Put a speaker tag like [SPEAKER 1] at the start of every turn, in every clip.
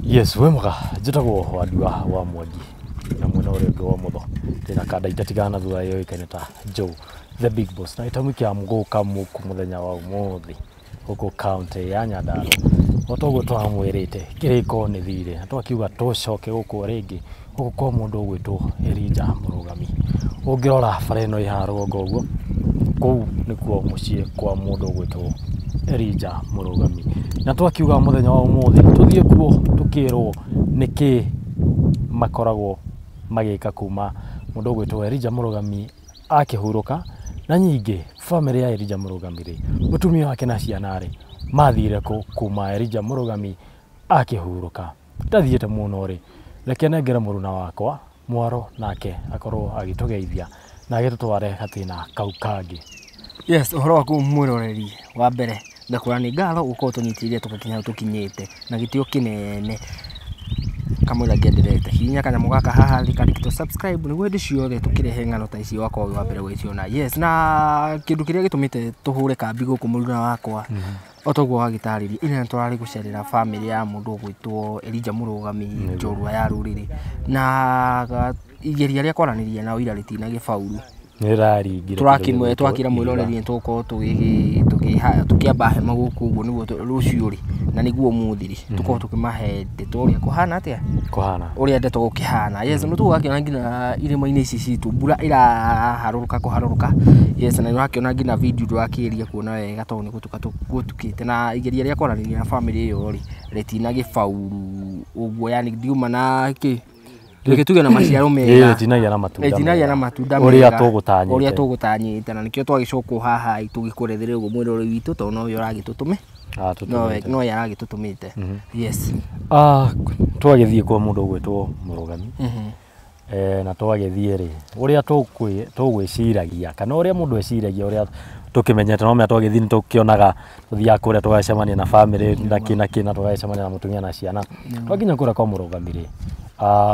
[SPEAKER 1] Yes, wĩ mwega, njĩtagwo Wandua wa Mwangi na mwena ũrĩa ũngĩ wa ũmotho ndĩna kanda itatigana na thutha yũĩkaine ta Joe the Big Boss, na gĩtũmi kĩa gũka mũkũ mũthenya wa ũmũthĩ gũkũ kaũntĩ ya Nyandarua, o ta ũguo tũramwĩrĩte kĩrĩko nĩ thirĩ na twakiuga tũcoke gũkũ rĩngĩ gũkũ kwa mũndũ ũgwĩtwo Elijah Mũrũgami. Ũngĩrora bara ĩno ĩ haha rũgongo ũguo, kũu nĩkuo mũciĩ kwa mũndũ ũgwĩtwo Elijah Mũrũgami, na twakiuga mũthenya wa ũmũthĩ tũthiĩ kuo tũkĩrwo nĩkĩ makoragwo magĩka kuma mũndũ ũgwĩtwo Elijah Mũrũgami akĩhurũka, na nyingĩ bamĩrĩ ya Elijah Mũrũgami rĩ, mũtumia wake na ciana rĩ, mathire kũ kuma Elijah Mũrũgami akĩhurũka. Ndathiĩte mũno rĩ, reke nengere mũruna wakwa Mwaro nake akorwo agĩtũgeithia na agĩtũtware gatĩna kau kangĩ.
[SPEAKER 2] Yes, ũhoro waku mwĩroreri wa mbere, ngakwĩra nĩ ngatho gũkorwo tũnyitĩrĩire tũgakinya hau tũkinyĩte na gĩtĩo kĩnene kamũira ngĩenderete. Hihinya kanyamũ gaka haha thĩ kandĩkĩtwo subscribe nĩguo hĩndĩ ciothe tũkĩrehe ng'ano ta ici ũgakorwo wĩ wa mbere gũgĩciona. Yes, na kĩndũ kĩrĩa gĩtũmĩte tũhũre kambi gũkũ mũruna wakwa o toguo wagĩtarĩria, ira nĩ tũrarĩ gũcerera bamĩrĩ ya mũndũ ũgwĩtwo Elijah Mũrũgami, njorua ya rũrĩrĩ, na igeria rĩa kwaranĩria nao ira rĩtinagĩbauru.
[SPEAKER 1] Nĩrĩraringire.
[SPEAKER 2] Tũrakĩmwe twakĩra mwĩroreri nĩ tũgũkorwo tũkĩamba hema gũkũ ũguo nĩguo rũciũ rĩ na nĩguo ũmũthĩ rĩ tũkorwo tũkĩmahe ndeto ũrĩa kũhana atĩa,
[SPEAKER 1] kũhana
[SPEAKER 2] ũrĩa ndeto gũkĩhana. Yes, nĩ tũgũgakĩona nginya irĩma-inĩ ici citũ mbura ĩraharũrũka kũharũrũka. Yes, na nĩũrakĩona nginya video ndũrakĩgeria kuona wega tondũ nĩ gũtuka gũtukĩte, na igeria rĩa kwaranĩria na bamĩrĩ ĩyo rĩ rĩtinagĩbauru ũguo, yani ndiuma na kĩ reke tuge na maciaro mega.
[SPEAKER 1] Rĩtinagĩa na matunda
[SPEAKER 2] rĩtinagĩa na matunda
[SPEAKER 1] ũrĩa
[SPEAKER 2] mega
[SPEAKER 1] tũgũtanyĩte,
[SPEAKER 2] ũrĩa tũgũtanyĩte, na nĩkĩo twagĩcokwo haha tũgĩkũrethere ũguo mwĩrore witũ tondũ nowe ũragĩtũtũme, nowe aragĩtũtũmĩte. Yes.
[SPEAKER 1] Twagĩthiĩ kwa mũndũ ũgwĩtwo Mũrũgami, na twagĩthiĩ rĩ, ũrĩa tũgwĩciragia kana ũrĩa mũndũ eciragia, ũrĩa tũkĩmenyete, no menya twagĩthiĩ nĩ tũkĩonaga tũthiaga kũrĩa tũgacemania na bamĩrĩ na kĩ na kĩ, na tũgacemania na mũtumia na ciana. Twakinya kũrĩa kwa Mũrũgami rĩ,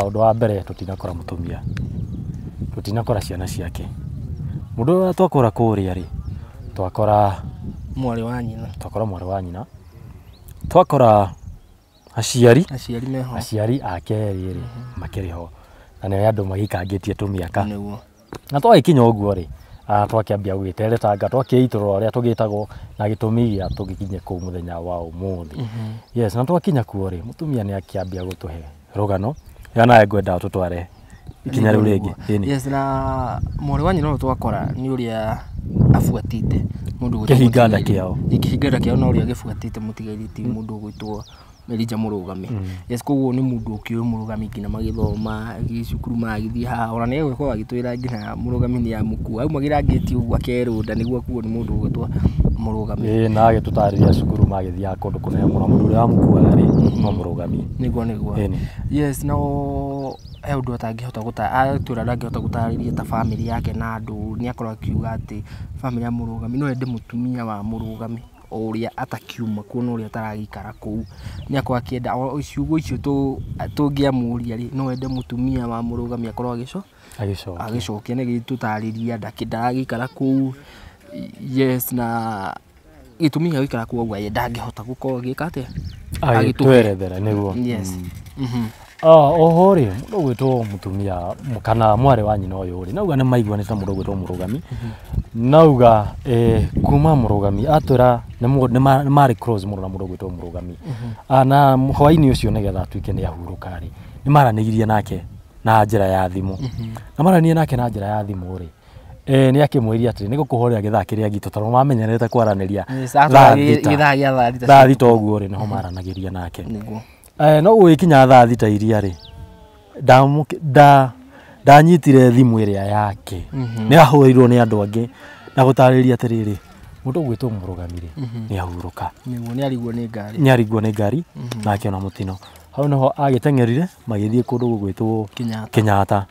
[SPEAKER 1] ũndũ wa mbere tũtinakora mũtumia, tũtinakora ciana ciake. Mũndũ ũrĩa twakora kũrĩa rĩ, twakora
[SPEAKER 2] mwarĩ wa nyina,
[SPEAKER 1] twakora mwarĩ wa nyina, twakora aciari,
[SPEAKER 2] aciari meho,
[SPEAKER 1] aciari ake erĩ rĩ makĩrĩ ho, na nĩ andũ magĩikangĩtie tũmĩaka.
[SPEAKER 2] Nĩguo.
[SPEAKER 1] Na twagĩkinya ũguo rĩ, twakĩambia gũgĩteretanga, twakĩitũrũra ũrĩa tũgĩtagwo na gĩtũmi gĩa tũgĩkinye kũu mũthenya wa ũmũthĩ. Yes, na twakinya kuo rĩ, mũtumia nĩ akĩambia gũtũhe rũgano, ĩyo nawe ngwenda tũtware ikinya rĩu rĩngĩ.
[SPEAKER 2] Yes, na mwarĩ wa nyina ũyũ twakora nĩ ũrĩa abuatĩte mũndũ ũgwĩtwo
[SPEAKER 1] Kĩhinganda
[SPEAKER 2] Mũtigairĩ.
[SPEAKER 1] kĩao.
[SPEAKER 2] Kĩhinganda kĩao na ũrĩa gĩbuatĩte Mũtigairĩ ti mũndũ ũgwĩtwo Elijah Mũrũgami. Yes, koguo nĩ mũndũ ũkĩũĩ Mũrũgami nginya magĩthoma cukuru magĩthiĩ haha, ona nĩ egũkorwo agĩtwĩra nginya Mũrũgami nĩ amũkua, aumagĩra ngĩti ũguo akerũnda nĩguo akuo nĩ mũndũ ũgwĩtwo Mũrũgami.
[SPEAKER 1] Ĩĩ, na agĩtũtarĩria cukuru magĩthiaga kũndũ kũnene mũno, mũndũ ũrĩa wamũkuaga rĩ no Mũrũgami.
[SPEAKER 2] Nĩguo, nĩguo.
[SPEAKER 1] Ĩni.
[SPEAKER 2] Yes, no he ũndũ atangĩhota atwĩra ndangĩhota gũtarĩria ta bamĩrĩ yake na andũ, nĩ akorwo akiuga atĩ bamĩrĩ ya Mũrũgami no ende mũtumia wa Mũrũgami o ũrĩa atakiuma kuo na ũrĩa ataragĩikara kũu, nĩ akorwo akĩenda o ciugo icio tũngĩamũria rĩ, no ende mũtumia wa Mũrũgami akorwo
[SPEAKER 1] Agĩcokia.
[SPEAKER 2] agĩcokia nĩ gĩtũtarĩria ndaragĩikara kũu. Yes, na gĩtũmi gĩa gũikara kũu ũguo ndangĩhota gũkorwo agĩka atĩa,
[SPEAKER 1] Agĩtwerethera nĩguo.
[SPEAKER 2] Yes.
[SPEAKER 1] Oho rĩ, mũndũ ũgwĩtwo mũtumia kana mwarĩ wa nyina ũyũ rĩ, nauga nĩ maiguanĩte na mũndũ ũgwĩtwo Mũrũgami, nauga kuma Mũrũgami atwĩra nĩ marĩ close mũno na mũndũ ũgwĩtwo Mũrũgami. Na hwaĩ-inĩ ũcio nĩgetha atuĩke nĩ ahurũka rĩ, nĩ maranĩirie nake na njĩra ya thimũ. Na maranĩirie nake na njĩra ya thimũ rĩ, nĩ akĩmwĩria atĩrĩ, nĩ gũkũhũrĩra gĩthaa kĩrĩa gitũ tondũ mamenyerete kwaranĩria thaa thita.
[SPEAKER 2] Gĩthaa gĩa thaa thita.
[SPEAKER 1] Thaa thita ũguo rĩ, nĩho maranagĩria nake.
[SPEAKER 2] Nĩguo.
[SPEAKER 1] No gũgĩkinya thaa thita iria rĩ, ndanyitire thimũ ĩrĩa yake. Nĩ ahũrĩirwo nĩ andũ angĩ na gũtarĩria atĩrĩrĩ, mũndũ ũgwĩtwo Mũrũgami rĩ, nĩ ahurũka.
[SPEAKER 2] Nĩguo, nĩ arigwo nĩ ngari.
[SPEAKER 1] Nĩ arigwo nĩ ngari na akĩona mũtino. Hau nĩho agĩteng'erire magĩthiĩ kũndũ gũgwĩtwo
[SPEAKER 2] Kenyatta.
[SPEAKER 1] Kenyatta.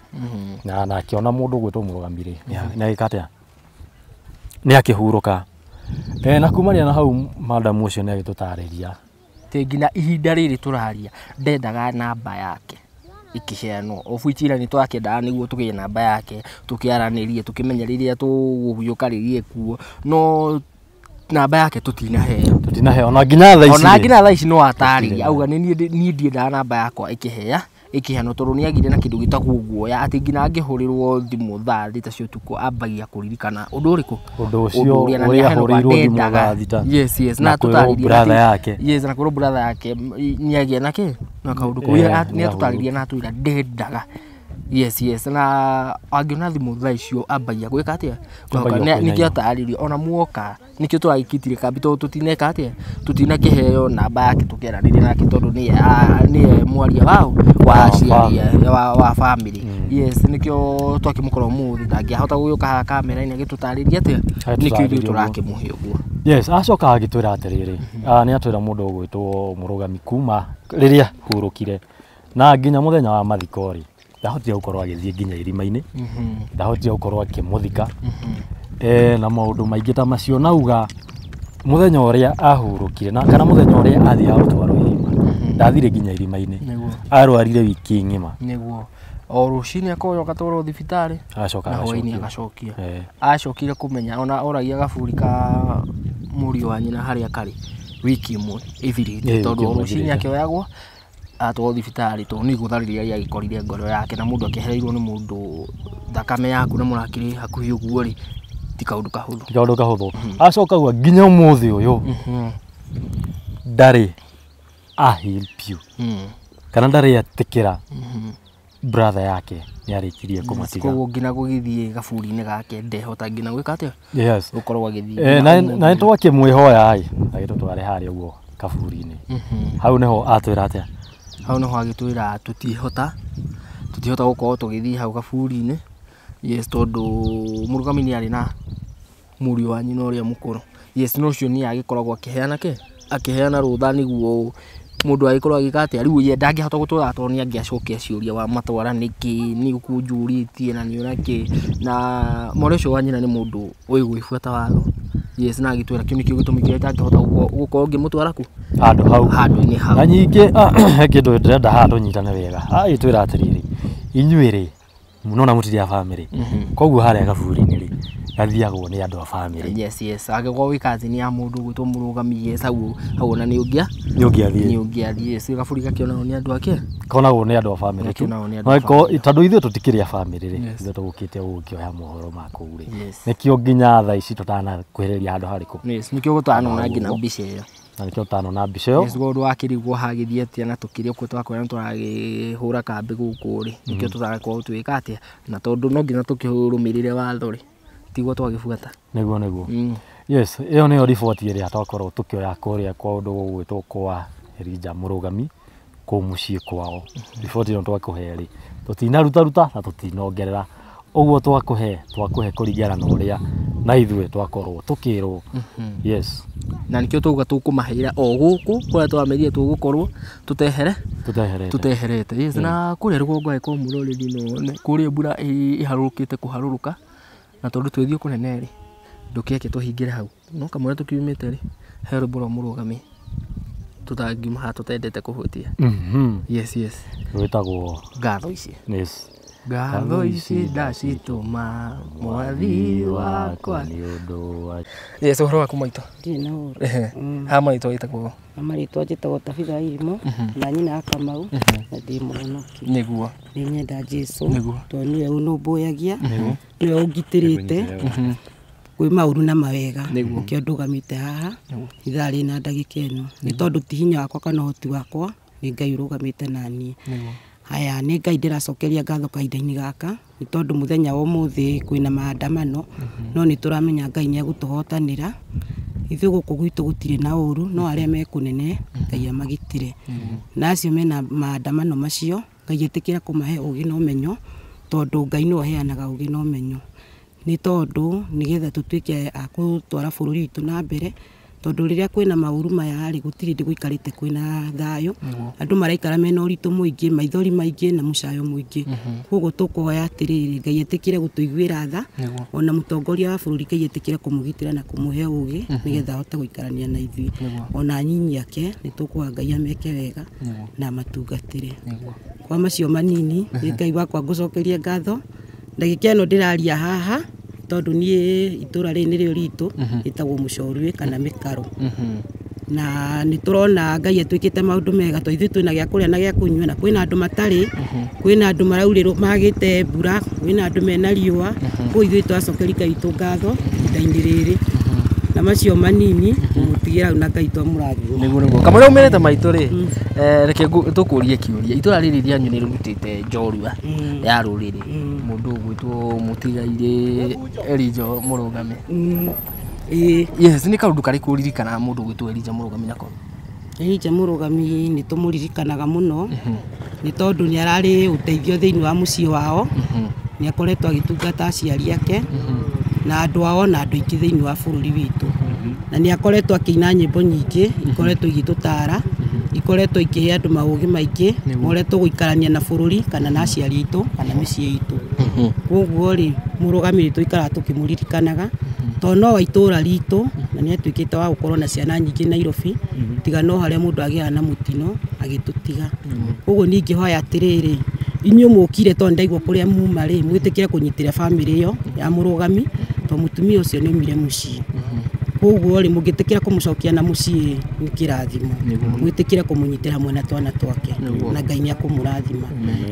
[SPEAKER 1] Na akĩona mũndũ ũgwĩtwo Mũrũgami rĩ, nĩ agĩka atĩa? Nĩ akĩhurũka. Na kumania na hau madam ũcio nĩ agĩtũtarĩria
[SPEAKER 2] Atĩ nginya ihinda rĩrĩ tũraria ndendaga namba yake ĩkĩheanwo, of which ira nĩ twakĩendaga nĩguo tũgĩe namba yake tũkĩaranĩrie tũkĩmenye rĩrĩa tũgũgĩũka rĩrĩa kuo, no namba yake tũtinaheo.
[SPEAKER 1] Tũtinaheo ona nginya thaa ici.
[SPEAKER 2] Ona nginya thaa ici no atarĩria auga nĩ niĩ ndiendaga namba yakwa ĩkĩheanwo tondũ nĩ agire na kĩndũ gĩtagwo guoya atĩ nginya angĩhũrĩrwo thimũ thaa thita cia ũtukũ ambagia kũririkana ũndũ ũrĩkũ
[SPEAKER 1] ũndũ ũcio ũrĩa ahũrĩirwo thimũ thaa thita.
[SPEAKER 2] Yes, yes,
[SPEAKER 1] na kwĩrwo brother yake.
[SPEAKER 2] Yes, na kwĩrwo brother yake nĩ agĩa na kĩ na kaũndũ kau nĩ atũtarĩria na atwĩra ndendaga. Yes, yes, na angĩona thimũ thaa icio ambagia gwĩka atĩa? Nĩkĩo atarĩria ona muoka nĩkĩo tũragĩkitire kambi tondũ tũtineka atĩa? Tũtinakĩheo namba yake tũkeranĩria nake tondũ nĩye mwaria wao wa aciari wa family. Yes, nĩkĩo twakĩmũkora ũmũthĩ ndangĩahota gũgĩũka haha kamera-inĩ agĩtũtarĩria atĩa? Nĩkĩo ithuĩ tũrakĩmũhe ũguo.
[SPEAKER 1] Yes, acoka agĩtwĩra atĩrĩrĩ, nĩ atwĩra mũndũ ũgwĩtwo mũrũgami kuma rĩrĩa hurũkire na nginya mũthenya wa mathiko rĩ ndahotire gũkorwo agĩthiĩ nginya irima-inĩ, ndahotire gũkorwo akĩmũthika na maũndũ maingĩ ta macio nauga mũthenya ũrĩa ahurũkire na kana mũthenya ũrĩa athiaga gũtwarwo irima ndathire nginya irima-inĩ, arwarire wiki ng'ima.
[SPEAKER 2] Nĩguo o rũcinĩ akoywo agatwarwo thibitarĩ
[SPEAKER 1] agacoka
[SPEAKER 2] na hwaĩ-inĩ agacokio. Acokire kũmenya ona oragia gaburi ka mũriũ wa nyina harĩa karĩ wiki ĩmwe ĩthirĩte tondũ o rũcinĩ akĩoyagwo atwarwo thibitarĩ tondũ nĩ igũtha rĩrĩa rĩagĩkorire ngoro yake na mũndũ akĩehereirwo nĩ mũndũ thakame yaku na mũrakĩrĩ hakuhĩ ũguo rĩ ti kaũndũ kahũthũ.
[SPEAKER 1] Ti kaũndũ kahũthũ. Acoka auga nginya ũmũthĩ ũyũ ndarĩ ahil piũ kana ndarĩ etĩkĩra brother yake nĩ arĩkirie kũmatiga.
[SPEAKER 2] Koguo nginya gũgĩthiĩ gaburi-inĩ gake ndehota nginya gwĩka atĩa?
[SPEAKER 1] Yes.
[SPEAKER 2] Gũkorwo agĩthiĩ.
[SPEAKER 1] Na nĩ twakĩmwĩhoya ĩ agĩtũtware harĩa ũguo kaburi-inĩ. Hau nĩho atwĩra atĩa?
[SPEAKER 2] Hau nĩho agĩtwĩra tũtihota gũkorwo tũgĩthiĩ hau kaburi-inĩ. Yes, tondũ mũrũgami nĩ arĩ na mũriũ wa nyina ũrĩa mũkũrũ. Yes, no ũcio nĩ agĩkoragwo akĩheana kĩ? Akĩheana rũtha nĩguo mũndũ agĩkorwo agĩka atĩa? Rĩu ye ndangĩhota gũtwara tondũ nĩ angĩacokia ciũria wa matwara nĩkĩ, nĩ ũkũnjũrĩtie na nĩ ũrakĩ. Na mwana ũcio wa nyina nĩ mũndũ ũĩ gwĩbuata watho. Yes, na agĩtwĩra kĩu nĩkĩo gĩtũmi kĩrĩa itangĩhota gũkorwo ngĩmũtwara kũ?
[SPEAKER 1] Handũ hau.
[SPEAKER 2] Handũ-inĩ hau.
[SPEAKER 1] Na ningĩ he kĩndũ ndĩrenda haha tũnyitane wega. Agĩtwĩra atĩrĩrĩ, inyuĩ rĩ nona mũtirĩ a bamĩrĩ koguo harĩa gaburi-inĩ rĩ gathiagwo nĩ andũ a bamĩrĩ.
[SPEAKER 2] Yes, yes, angĩkorwo wĩ cousin ya mũndũ ũgwĩtwo mũrũgami, yes, hau ona nĩ
[SPEAKER 1] ũngĩathiĩ.
[SPEAKER 2] Nĩ ũngĩathiĩ. Yes, gaburi gakĩonagwo nĩ andũ ake?
[SPEAKER 1] Konagwo nĩ andũ a bamĩrĩ tu. Tondũ ithuĩ tũtikĩrĩ a bamĩrĩ rĩ, ithuĩ tũgũkĩte gũkĩoya mohoro ma kũu rĩ. Nĩkĩo nginya thaa ici tũtanakuhĩrĩria handũ harĩkũ.
[SPEAKER 2] Yes, nĩkĩo gũtanona nginya mbica ĩyo.
[SPEAKER 1] Na nĩkĩo tũtanona mbica ĩyo.
[SPEAKER 2] Yes, ũndũ wakĩrigwo hagĩthiĩ atĩa na tũkĩrĩ kuo twakwĩra nĩtũragĩhũra kambĩ gũkũ rĩ, nĩkĩo tũtanakorwo tũgĩka atĩa na tondũ no nginya tũkĩrũmĩrĩre watho rĩ, tiguo twagĩbuata.
[SPEAKER 1] Nĩguo nĩguo. Yes, ĩyo nĩyo riboti ĩrĩa twakorwo tũkĩoya kũrĩa kwa ũndũ ũgwĩtwo kwa Elijah Mũrũgami kũu mũciĩ kwao. Riboti ĩno twakũhe rĩ tũtinarutaruta na tũtinongerera ũguo twakũhe kũringana na ũrĩa na ithuĩ twakorwo tũkĩrwo. Yes.
[SPEAKER 2] Na nĩkĩo tũuga tũkũmaheire o gũkũ kũrĩa twamerire tũgũkorwo tũteherete. Yes, na kũrĩa rũgongo angĩkorwo mũroreri no wone kũrĩa mbura ĩharũrũkĩte kũharũrũka na tondũ twĩthiĩ kũnene rĩ ndũkĩeke tũhingĩre hau no kamũira tũkiumĩte rĩ he rwĩmbo rwa mũrũgami tũtangiuma haha tũtendete kũhutia. Yes, yes.
[SPEAKER 1] Rwĩtagwo
[SPEAKER 2] Ngatho ici.
[SPEAKER 1] Yes.
[SPEAKER 2] Ngatho ici ndacitũma mwathi wakwa
[SPEAKER 1] nĩ ũndũ wa.
[SPEAKER 2] Yes, ũhoro waku maitũ?
[SPEAKER 3] Ndirĩ na ũhoro.
[SPEAKER 2] Ha maitũ wĩtagwo?
[SPEAKER 3] Marĩtwa njĩtagwo Tabitha Irimo na nyina wa Kamau na ndĩ mũhonoki.
[SPEAKER 2] Nĩguo.
[SPEAKER 3] Nĩ nyenda Jesũ tondũ nĩwe ũnũmbũyagia, nĩwe ũngitĩrĩte kwĩ maũru na mawega nĩkĩo ndũgamĩte haha ithaa rĩna ndagĩka ĩno nĩ tondũ ti hinya wakwa kana ũhoti wakwa nĩ Ngai ũrũgamĩte naniĩ. Haya nĩ Ngai ndĩracokeria ngatho kahinda-inĩ gaka nĩ tondũ mũthenya wa ũmũthĩ kwĩna maandamano no nĩ tũramenya Ngai nĩ egũtũhotanĩra. Ithuĩ gũkũ gwitũ gũtirĩ na ũru no arĩa me kũnene Ngai amagitĩre na acio mena maandamano macio Ngai ĩtĩkĩra kũmahe ũgĩ na ũmenyo tondũ Ngai nĩwe ũheanaga ũgĩ na ũmenyo nĩ tondũ nĩgetha tũtuĩke a gũtwara bũrũri witũ na mbere tondũ rĩrĩa kwĩna maũru maya rĩ gũtirĩ hĩndĩ gũikarĩte kwĩna thayũ andũ maraikara mena ũritũ mũingĩ maithori maingĩ na mũcayo mũingĩ koguo tũkũhoya atĩrĩrĩ Ngai etĩkĩre gũtũiguĩra tha ona mũtongoria wa bũrũri Ngai etĩkĩre kũmũgitĩra na kũmũhe ũgĩ nĩgetha ahote gũikarania na ithuĩ ona anyinyi ake nĩ tũkũhoya Ngai ameke wega na amatungatĩre. Kwa macio manini nĩ Ngai wakwa ngũcokerie ngatho ndagĩka ĩno ndĩraria haha tondũ niĩ itũra rĩrĩ nĩrĩo ritũ rĩtagwo Mũcorwĩ kana Mĩkaro. Na nĩ tũrona Ngai atwĩkĩte maũndũ mega tondũ ithuĩ twĩna gĩa kũrĩa na gĩa kũnyua na kwĩna andũ matarĩ, kwĩna andũ maraurĩrwo magĩte mbura, kwĩna andũ mena riũa. Koguo ithuĩ twacokeria Ngai witũ ngatho ihinda-inĩ rĩrĩ. Na macio manini mũtigĩra hau na Ngai twamũrathime.
[SPEAKER 2] Nĩguo nĩguo. Kamũira umĩrĩte maitũ rĩ, reke tũkũrie kĩũria. Itũra rĩrĩ rĩanyu nĩ rĩrutĩte njorua ya rũrĩrĩ. Mũndũ ũgwĩtwo mũtigairĩ Elijah Mũrũgami. Yes, nĩ kaũndũ karĩkũ ũririkanaga mũndũ ũgwĩtwo Elijah Mũrũgami nako?
[SPEAKER 3] Elijah Mũrũgami nĩ tũmũririkanaga mũno nĩ tondũ nĩ ararĩ ũteithio thĩinĩ wa mũciĩ wao. Nĩ akoretwo agĩtungata aciari ake na andũ ao na andũ aingĩ thĩinĩ wa bũrũri witũ. Na nĩ akoretwo akĩina nyĩmbo nyingĩ ikoretwo igĩtũtara, ikoretwo ikĩhe andũ maũgĩ maingĩ ma ũrĩa tũgũikarania na bũrũri kana na aciari aitũ kana mĩciĩ itũ. Koguo rĩ, Mũrũgami nĩ tũikaraga tũkĩmũririkanaga tondũ no wa itũra ritũ na nĩ atuĩkĩte wa gũkorwo na ciana nyingĩ Nairobi, tiga no harĩa mũndũ agĩaga na mũtino agĩtũtiga. Koguo niĩ ingĩhoya atĩrĩrĩ, inyuĩ mũkire tondũ ndaigua kũrĩa muma rĩ, mwĩtĩkĩre kũnyitĩrĩra bamĩrĩ ĩyo ya Mũrũgami tondũ mũtumia ũcio nĩ aumire mũciĩ. Koguo rĩ, mũngĩtĩkĩra kũmũcokia na mũciĩ nĩ kĩrathimo. Mwĩtĩkĩre kũmũnyitĩra hamwe na twana twake na Ngai nĩ akũmũrathima.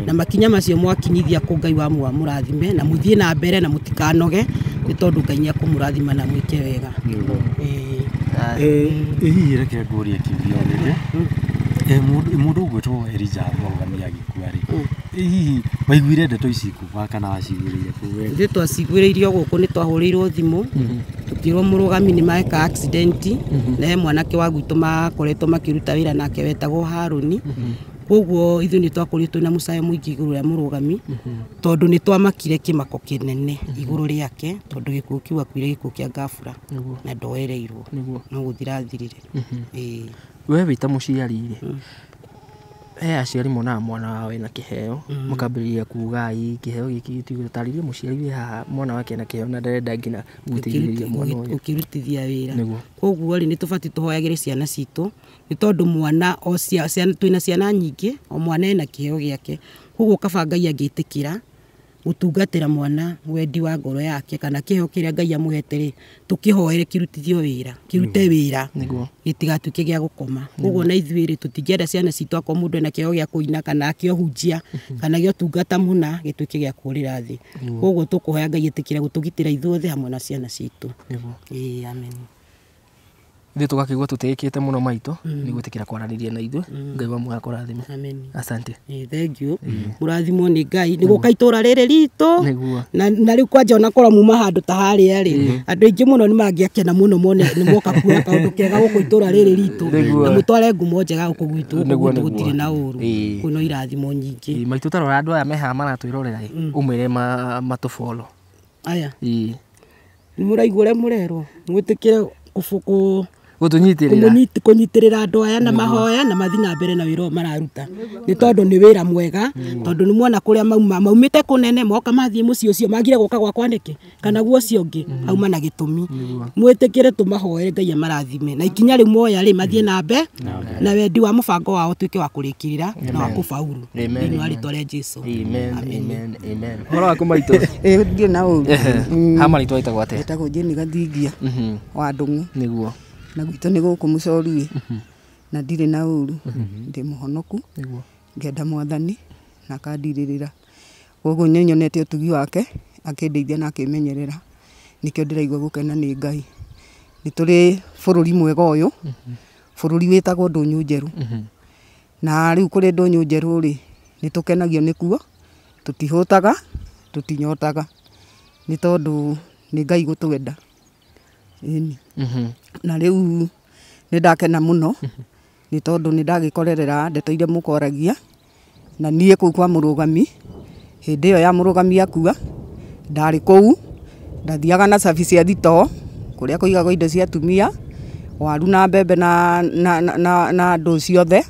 [SPEAKER 3] Na makinya macio mwakinyithia kũ Ngai wa amũrathime na mũthiĩ na mbere na mũtikanoge nĩ tondũ Ngai nĩ akũmũrathima na mwĩke wega.
[SPEAKER 1] Hihi reke ngũrie kĩũria gĩkĩ. Mũndũ ũgwĩtwo Elijah Mũrũgami agĩkua rĩ, hihi waiguire ndeto ici kũ kana waciguĩrĩire kũ we?
[SPEAKER 3] Ithuĩ twaciguĩrĩirio gũkũ nĩ twahũrĩirwo thimũ tũkĩrwo Mũrũgami nĩ meka accident na he mwanake wa gwitũ makoretwo makĩruta wĩra nake wetagwo Harũni. Koguo ithuĩ nĩ twakorirwo twĩna mũcayo mũingĩ igũrũ rĩa Mũrũgami tondũ nĩ twamakire kĩmako kĩnene igũrũ rĩake tondũ gĩkuũ kĩu akuire gĩkuũ kĩa ngabura na ndoereirwo no gũthira athirire.
[SPEAKER 2] We wĩ ta mũciari rĩ, he aciari monaga mwana wao ena kĩheo makambĩrĩria kuga ĩ kĩheo gĩkĩ gĩtigũ. Tarĩria mũciari wĩ haha mwana wake ena kĩheo na ndarenda nginya gũteithĩrĩria mwana ũyũ.
[SPEAKER 3] Ũkĩrutithia wĩra. Koguo rĩ, nĩ tũbatiĩ tũhoyagĩre ciana citũ nĩ tondũ mwana o ciana twĩna ciana nyingĩ, o mwana ena kĩheo gĩake. Koguo kaba Ngai angĩtĩkĩra gũtungatĩra mwana wendi wa ngoro yake kana kĩheo kĩrĩa Ngai amũhete rĩ, tũkĩhoere kĩrutithio wĩra, kĩrute wĩra gĩtigatuĩke gĩa gũkoma. Koguo na ithuĩ rĩ, tũtingĩenda ciana citũ akorwo mũndũ ena kĩheo gĩa kũina kana akĩohunjia kana gĩa ũtungata mũna gĩtuĩke gĩa kũrĩra thĩ. Koguo tũkũhoya Ngai ĩtĩkĩre gũtũgitĩra ithuothe hamwe na ciana citũ. Amen.
[SPEAKER 2] Ithuĩ tũgakĩigua tũtĩĩkĩte mũno maitũ nĩ gwĩtĩkĩra kwaranĩria na ithuĩ. Ngai wa muoyo akũrathime.
[SPEAKER 3] Amen.
[SPEAKER 2] Asante.
[SPEAKER 3] Thank you. Mũrathimwo nĩ Ngai nĩ gũka itũra rĩrĩ ritũ na rĩu kwanja ona korwo muma handũ ta harĩa rĩ, andũ aingĩ mũno nĩ mangĩakena mũno mone nĩ moka kuoya kaũndũ kega gũkũ itũra rĩrĩ ritũ na mũtware ngumo njega gũkũ gwitũ. Gũkũ gwitũ gũtirĩ na ũru, kwĩna irathimo nyingĩ.
[SPEAKER 2] Maitũ tarora andũ aya me haha maratwĩrorera rĩ, ũmwĩre matũbolo.
[SPEAKER 3] Aya. Nĩ mũraigua ũrĩa mũrerwo mwĩtĩkĩre
[SPEAKER 2] gũtũnyitĩrĩra
[SPEAKER 3] kũnyitĩrĩra andũ aya na mahoya na mathiĩ na mbere na wĩra ũyũ mararuta nĩ tondũ nĩ wĩra mwega, tondũ nĩ muona kũrĩa mauma maumĩte kũnene moka mathiĩ mũciĩ ũcio magire gũka gwakwa nĩkĩ kana guo ũcio ũngĩ auma na gĩtũmi. Mwĩtĩkĩre tũmahoere Ngai amarathime na ikinya rĩu moya rĩ mathiĩ na mbere na wendi wa mũbango wao ũtuĩke wa kũrĩkĩrĩra na wa kũfaulu thĩinĩ wa rĩtwa rĩa Jesũ.
[SPEAKER 2] Amen, amen, amen. Ũhoro waku maitũ?
[SPEAKER 4] Ndirĩ na ũru.
[SPEAKER 2] Ha marĩtwa wĩtagwo atĩa?
[SPEAKER 4] Wĩtagwo Jane Gathingia wa Ndũng'ũ.
[SPEAKER 2] Nĩguo.
[SPEAKER 4] Na gwitũ nĩ gũkũ Mũcorui na ndirĩ na ũru, ndĩ mũhonoku, ngenda mwathani na akandirĩrĩra. Koguo nĩ nyonete ũtugi wake akĩndeithia na akĩmenyerera, nĩkĩo ndĩraigua gũkena nĩ Ngai. Nĩ tũrĩ bũrũri mwega ũyũ, bũrũri wĩtagwo Ndũnyũ Njerũ. Na rĩu kũrĩ Ndũnyũ Njerũ rĩ, nĩ tũkenagio nĩkuo, tũtihũtaga, tũtinyotaga, nĩ tondũ nĩ Ngai gũtwenda. Ĩni. Na rĩu nĩ ndakena mũno nĩ tondũ nĩ ndagĩkorerera ndeto iria mũkwaragia na niĩ kũu kwa Mũrũgami hĩndĩ ĩyo ya Mũrũgami akua ndarĩ kũu, ndathiaga na cabi cia thitoo kũrĩa kũigagwo indo cia atumia, waru na mbembe na ndũ ciothe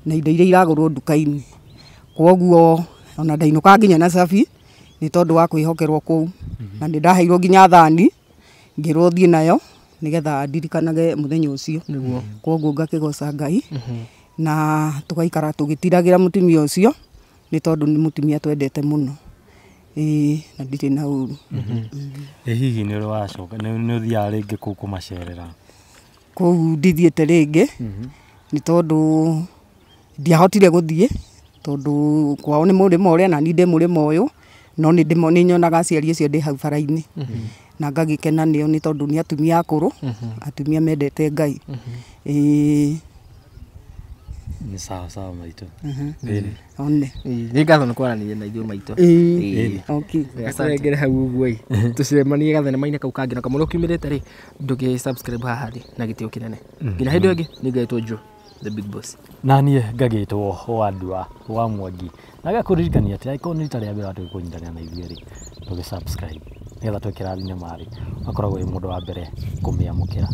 [SPEAKER 4] na indo iria iragũrwo nduka-inĩ. Koguo ona ndainũkaga nginya na cabi nĩ tondũ wa kwĩhokerwo kũu, na nĩ ndaheirwo nginya thani ngĩrwo thiĩ nayo nĩgetha ndirikanage mũthenya ũcio. Koguo ngakĩgoca Ngai na tũgaikara tũgĩtiragĩra mũtumia ũcio nĩ tondũ nĩ mũtumia twendete mũno. Na ndirĩ na ũru.
[SPEAKER 1] Hihi nĩ ũrĩ wacoka nĩ ũthiaga rĩngĩ kũu kũmacerera?
[SPEAKER 4] Kũu ndithiĩte rĩngĩ nĩ tondũ ndiahotire gũthiĩ tondũ kwao nĩ mũrĩmo ũrĩa na niĩ ndĩ mũrĩmo ũyũ, no nĩ nyonaga aciari acio ndĩ hau bara-inĩ na ngagĩkena nĩo nĩ tondũ nĩ atumia akũrũ, atumia mendete Ngai. Ĩĩ.
[SPEAKER 1] Nĩ sawa sawa maitũ.
[SPEAKER 4] One.
[SPEAKER 2] Nĩ ngatho nĩ kwaranĩria na ithuĩ maitũ.
[SPEAKER 4] Ĩĩ. Okay.
[SPEAKER 2] Tũrengere hau ũguo ĩ, tũcemanie gathenema-inĩ kau kangĩ, na kamũira ũkiumĩrĩte rĩ, ndũgĩ subscribe haha thĩ na gĩtĩo kĩnene. Nginya hĩndĩ ĩyo ĩngĩ, nĩ ngaĩtwo Joe the big boss.
[SPEAKER 1] Na niĩ ngagĩtwo Wandua wa Mwangi, na gakũririkania atĩ angĩkorwo nĩ rita rĩa mbere watũgĩ kũnyitanĩra na ithuĩ rĩ, ndũgĩ subscribe nĩgetha twekĩra thinema rĩ, ũgakoragwo wĩ mũndũ wa mbere kũmĩamũkĩra.